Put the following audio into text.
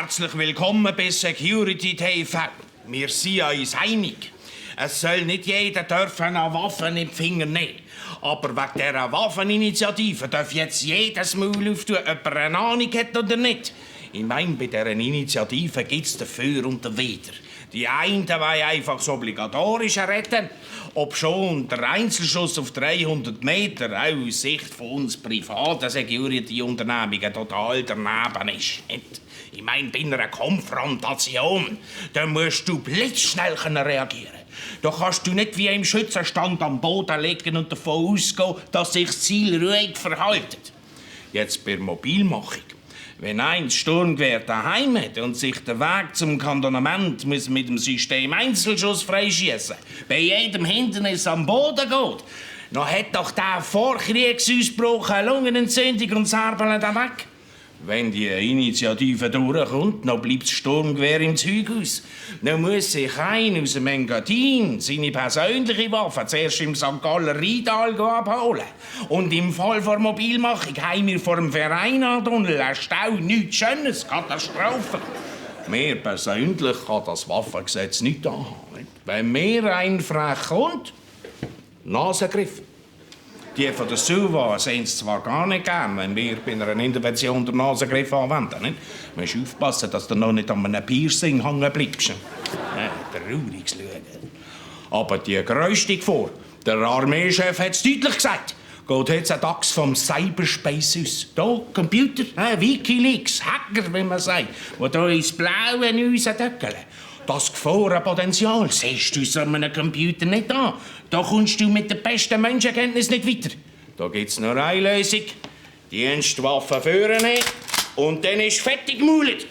Herzlich willkommen bei Security TV. Wir sind uns einig. Es soll nicht jeder dürfen eine Waffe in die Finger nehmen. Aber wegen dieser Waffeninitiative darf jetzt jedes Maul auftun, ob er eine Ahnung hat oder nicht. Ich meine, bei dieser Initiative gibt es dafür und dawider. Die einen wollen einfach das Obligatorische retten, obschon der Einzelschuss auf 300 Meter auch aus Sicht von uns privaten Security-Unternehmungen total daneben ist. Ich meine, bei einer Konfrontation, da musst du blitzschnell reagieren. Da kannst du nicht wie im Schützenstand am Boden liegen und davon ausgehen, dass sich das Ziel ruhig verhält. Jetzt bei der Mobilmachung. Wenn ein Sturmgewehr daheim hat und sich der Weg zum Kantonament mit dem System Einzelschuss freischießen, bei jedem Hindernis am Boden geht, dann hat doch der Vorkriegsausbruch eine Lungenentzündung und Särbeln da weg. Wenn die Initiative durchkommt, dann bleibt das Sturmgewehr im Zeughaus. Dann muss sich einer aus dem Engadin seine persönliche Waffe zuerst im St. Galler Rheintal abholen. Und im Fall der Mobilmachung haben wir vor dem Verein-Tunnel einen Stau, nichts Schönes, Katastrophe. Mir persönlich kann das Waffengesetz nicht anhaben. Wenn mir ein frech kommt, Nasengriff. Die von der Suva sehen es zwar gar nicht gern, wenn wir bei einer Intervention den Nasengriff anwenden. Nicht? Du musst aufpassen, dass du noch nicht an einem Piercing hängen bleibst. Trauriges Schauen. Aber die grösste Gefahr, der Armeechef hat es deutlich gesagt, geht jetzt ein Dachs vom Cyberspace aus. Hier, Computer, Wikileaks, Hacker, wie man sagt, die hier ins Blaue rausdöckeln. Das Gefahrenpotenzial siehst du so einem Computer nicht an. Da kommst du mit der besten Menschenkenntnis nicht weiter. Da gibt's nur eine Lösung. Dienstwaffe führen und dann ist fertig gemaulet.